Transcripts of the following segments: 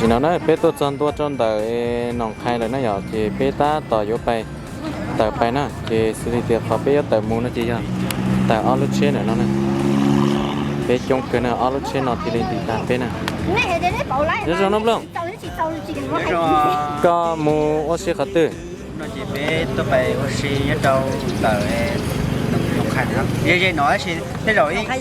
Tam sim no na peb tuaj txog ntua rau ntawm Noom Qhais lawm na yom, ces peb tab tom yuav pais tawm pais na, ces xws li tias qhov peb yuav tawm mus no ces yog tawm ob lub tsheb ntawm no na. Peb coob kawg na, ob lub tsheb no thiaj li nti tag peb na. Nyob zoo no Nplooj, koj mus ua si qhov twg? No ces peb tuaj pais ua si nyob rau ntawm Noom Qhais no, ze ze no tab sis tej zaum ib no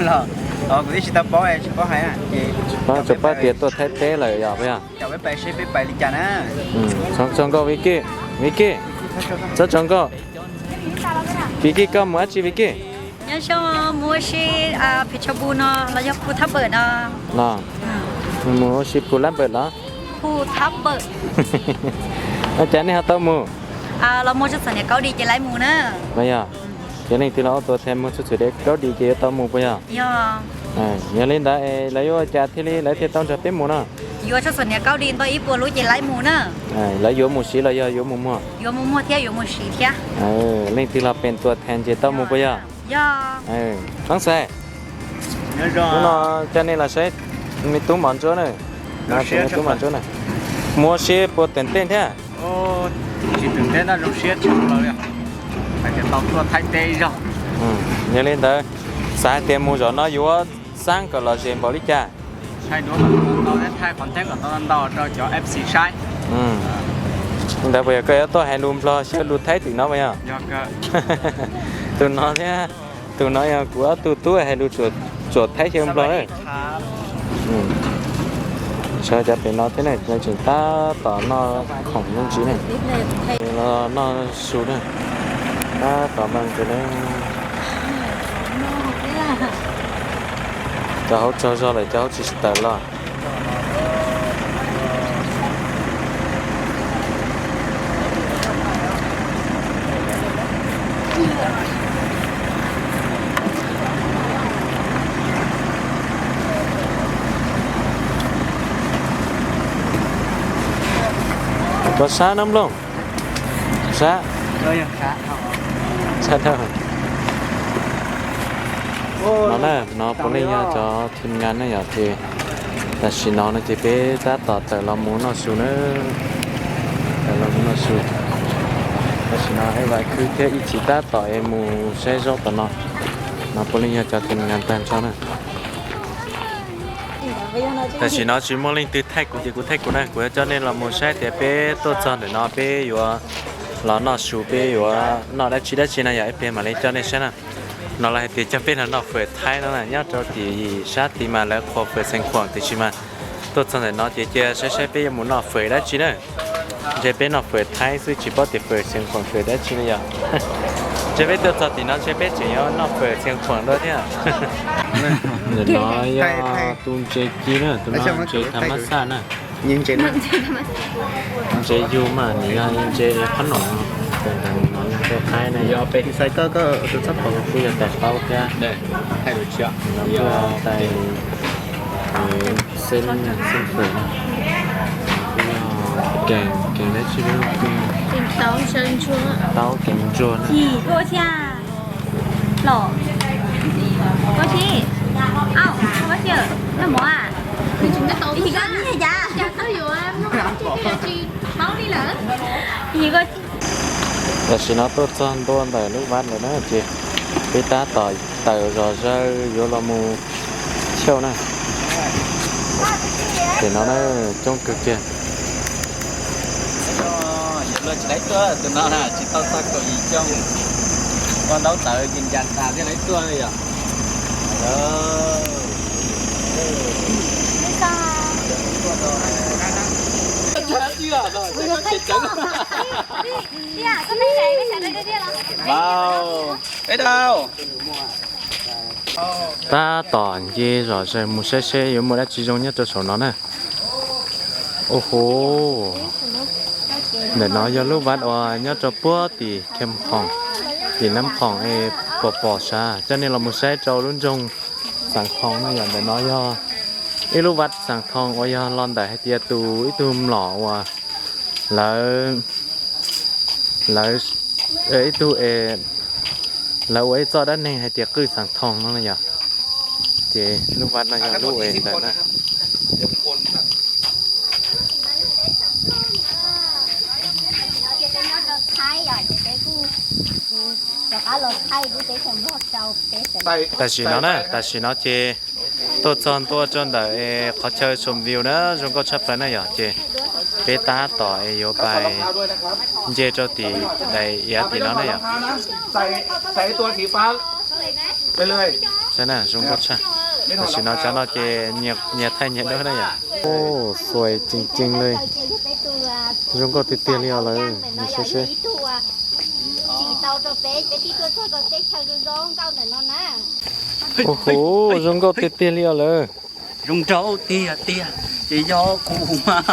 los kuv twb tsis tau paub, tsis paub hais na ces tsis paub tias tuaj Thaib teb lawm yom, puas yog? Caum peb pais seb peb pais li cas na. Txhob tsaug nkauj Vicky, Vicky, txhob tsaug nkauj. Vicky, koj mus dab tsi Vicky? Nyob zoo, mus ua si pem tshav npum no los yog phu thab npawm no. Los, mus ua si phu lab npawm los? Phu thab npawm. Ua cas nej ho tau mus? Los mus txog txom nyem kaub di ces lawv mus na. Los yog, ces leej twg los ua tuam thas mus txog txom nyem kaub di ces yuav tau mus puas yog? Yog. Yog li ntawd es lawv yuav ua cas thiaj li lawv thiaj tau nrog peb mus no? Yuav txog txom nyem kaub di ntau ib puas lub ces lawv mus na. Lawv yuav mus siv los yog yuav mus muag? Yuav mus muag thiab yuav mus siv thiab. Leej twg los pem tuam thas ces tau mus puas yog? Yog. Hnub no coj nej los saib me tub mov ntsuab na. No tub mov ntsuab na. Mus ua si puas teem tej thiab? Tsis teem tej, zoo siab tshaj plaws li. Hais tias tau tuaj Thaib teb ib zaug. Yog li ntawd, xav hais tias mus zaum no yuav xab kom lom zem npaum li cas? Thaij duab kom tau ntau, thaij qhov thaib kom tau ntau rau cov F C saib. Li ntawd puas yog koj yuav tuaj hais lus Nplog xyaw lus Thaib tim no puas yog? Tus no thiab, tus no yog kuv ob tug tub hais lus tsuam Thaib xyaw Nplog na. Sawv cov pem no thiab na, lawv tseem tab tom noj khoom me ntsis ne. Los noj su na, tab tom npaj ntses na. Cov hauv tsaug zog lawm, cov hauv tsis tawm los. Koj sab no Nplooj, sab, sab dhau. No na, no puav leej yog cov team ngas na yom, ces tam sim no no ces peb tab tom tawm los mus noj su na. Tawm los mus noj su. Tam sim no Eva Khwb thiab Ib Txiv tab tom es mus saib zaub tom no. No puav leej yog cov team ngas tag nrho na. Tam sim no tsis muaj leej twg thaij kuv ces kuv thaij kuv na, kuv yuav coj nej los mus saib tias peb tuaj txog ntawm no peb yuav los noj su, peb yuav noj dab tsi dab tsi na yom, ib pliag mam li coj nej saib na. No lawv hais tias coj peb los noj fawm Thaib no na, nyob rau tim sab tid mas lawv qhuas fawm Xeev Khuam, tiam sis mas tuaj txog ntawm no ces cia saib saib peb yuav mus noj fawm dab tsi na. Ntshe peb noj fawm Thaib xwb, tsis paub tias fawm Xeev Khuam fawm dab tsi li yom. Ntshe peb tuaj txog tim no ntshe peb tseem yuav noj fawm Xeev Khuam dua thiab. Ntawm no yog tus ntses ci na, tus no ntses tham mas xaj na. Ntses yug mas nws yog ntses qhob noom no, ntawm no yog ntses qaib na. Yog peb xais koj, koj tus txhob pom kuj yog tais qaub thiab. Yog tais xeeb, xeeb fawm na. Kuj yog keem, keem dab tsi, taub keem ntsuag na. Tam sim no tuaj txog ntua ntawm lub vaj lawm na ces peb tab tom tawm zom zaws yuav los mus chauj na. Ces no na, coob kawg kiag. Yuav luag tsis laib tuaj tus no na, tsis tau txog kaum yim xyoo, ua ntaub ntawv ces ncas tas thiaj laib tuaj yom. Tab tom nce zom zaws mus saib seb yuav muaj dab tsi zoo nyob rau saum no na. Au hu, ntawm no yog lub vaj uas nyob rau puag tim Kham Khoom, tim Nab Khoom es pom pom sav, coj nej los mus saib rau lub nroog Xaam Thoos na yom. Ntawm no yog ib lub vaj Xaam Thoos uas yog los ntawm hais tias tus ib tug mlom uas lawv, lawv, ib tug es lawv ua ib txoj dab neeg hais tias qwj Xaam Thoos no na yom. Ces lub vaj no yog lub es ntawd na. Tam sim no na, tam sim no ces tuaj txog ntua rau ntawm qhov chaw showview na, zoo nkauj tshaj plaws na yom, ces peb tab tom es yuav pais nce rau tim daim iav tim no na yom. Zoo nkauj tshaj. Tam sim no cov no ces nyias thaij nyias duab na yom. Xuav ceev ceev li. Zoo nkauj tiag tiag li os lawm, nws seb seb. Ua hu, zoo nkauj tiag tiag li os lawm. Zoo nraug tiag tiag ces yog kuv mas.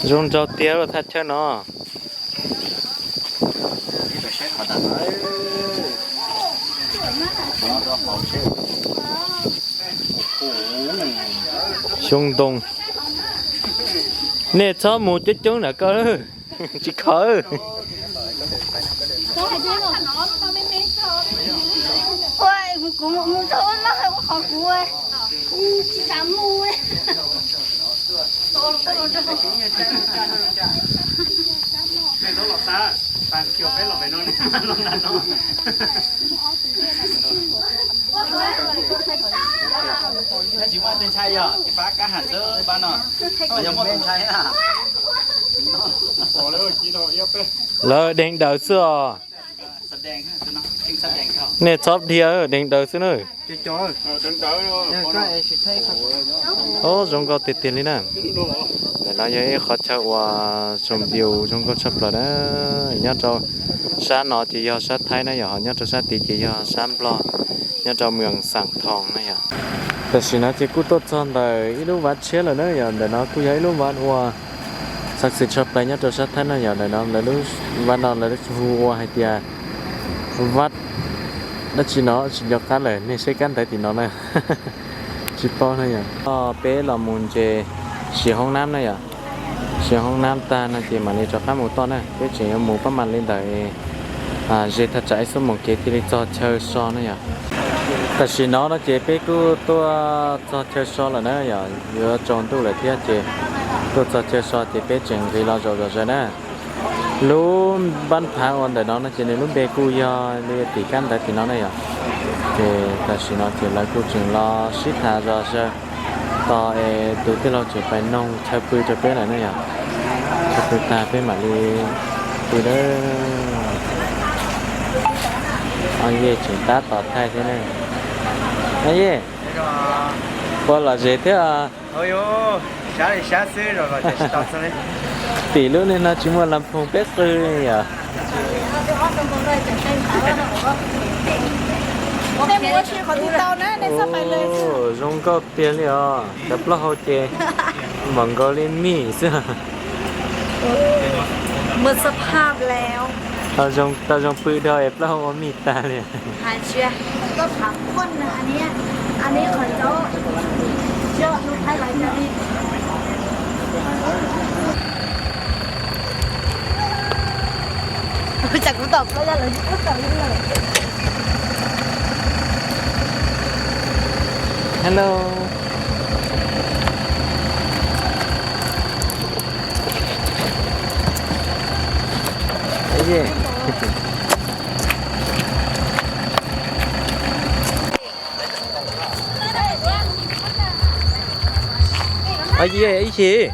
Zoo nraug tiag lub thaj chaw no. Xyoob ntoo. Nej txhob mus coob coob ntawm ko, tsis khov. Tsis muaj tus ntshai yog ces pab kab ham xwb pab no, yog muaj tus ntshai na. Lawv deev daws xwb os. Nej txhob dhia, deev daws xwb na. Ob, zoo nkauj tiag tiag li na. Ntawm no yog ib qhov chaw uas showview zoo nkauj tshaj plaws na. Nyob rau sab no ces yog sab Thaib na yom, nyob rau sab tid ces yog sab Nplog, nyob rau moos Xaam Thoos na yom. Tam sim no ces kuj tuaj txog ntawm ib lub vaj tshiab lawm na yom, ntawm no kuj yog ib lub vaj uas xav xwm tshaj plaws nyob rau sab Thaib na yom, ntawm no lawv lub vaj no lawv hu ua hais tias vaj dab tsi no tsis nco qab lawm, nej saib kab ntawv tim no na. Tsis paub na yom. Peb los mus ntses siv hoob nab na yom. Siv hoob nab tag no ces mam li rov qab mus toj na, peb tseem yuav mus pab mam li ntawm ze thaj tsam ib xuab moos kev thiaj li txog chaw so na yom. Tam sim no no ces peb kuj tuaj txog chaw so lawm na yom, yuav tsaus ntuj lawm thiab ces tuaj txog chaw so ces peb tseem nqis los zaum zom zaws na. Lub npab phav uas ntawm no no ces nws lub npe kuj yog li tim kab ntawv tim no na yom. Ces tam sim no ces lawv kuj tseem los sib tham zom zaws tos es tus tij laug tseem pais noog chaw pw rau peb lawm na yom. Chaw pw tag peb mam li pw lawm. Ob yej tseem tab tom thaij thiab na. Ob yej, puas lom zem thiab? Tim lub niag no tsis muaj las phoos peb qw li yom. Zoo nkauj tiag li os, cov plaub hau ces npaum nkaus li mij xwb. Tau zoo pw dhau es plaub hau ua mij tag li. Hello. Ib chim.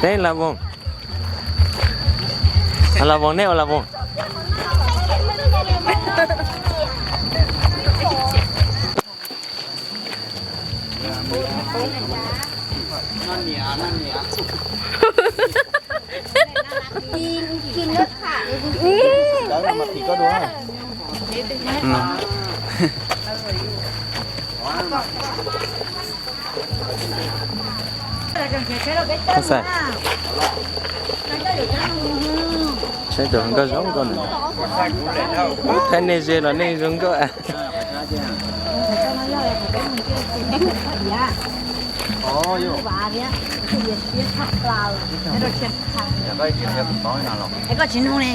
Teb las voos. Las voos, nej ua las voos. Saib tus hluas nkauj zoo nkauj na. Thaij nej ze los nej zoo nkauj. Koj tsis nug ne.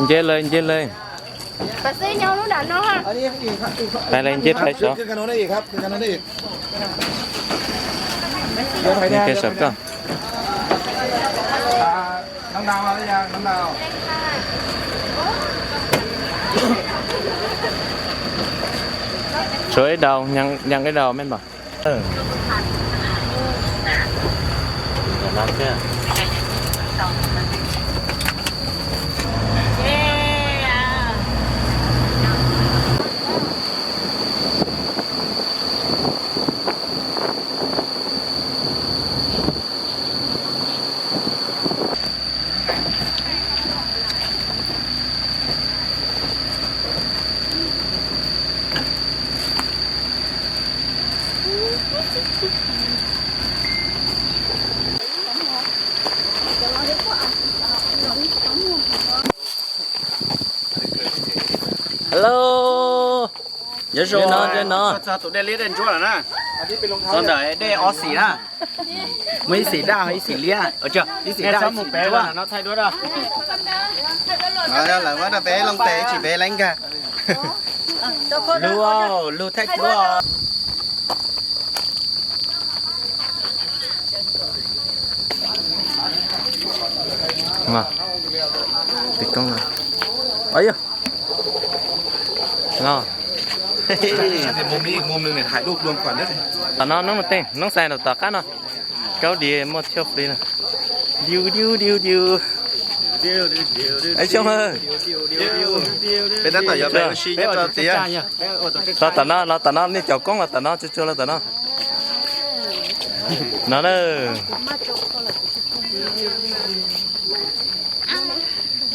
Nce lawm, nce lawm. Pais lawv nceb pais saum. Nceb pais saum koj. Tshuav ib daus, nyeem ib daus mej npam. Hello. Nyob zoo no, nyob no. Txog tus dej liab dej ntsuab lawm na. Txog ntawm dej ob xim na. Muaj ib xim daj, ib xim liab, ib xim daj, ib xim ntsuab. Lawv muab rau peb loo tes tsis peb leeb kag. Lug, lug thaij duab. Tom no noob teej noob xais tom qab no. Kaub dis muaj thiab fli no. Diu diu diu diu. Xyoo, peb tab tom yuav peb ua si nyob rau txiv. Los tom no, los tom no, nej cov koob los tom no, tsuag tsuag los tom no. No na.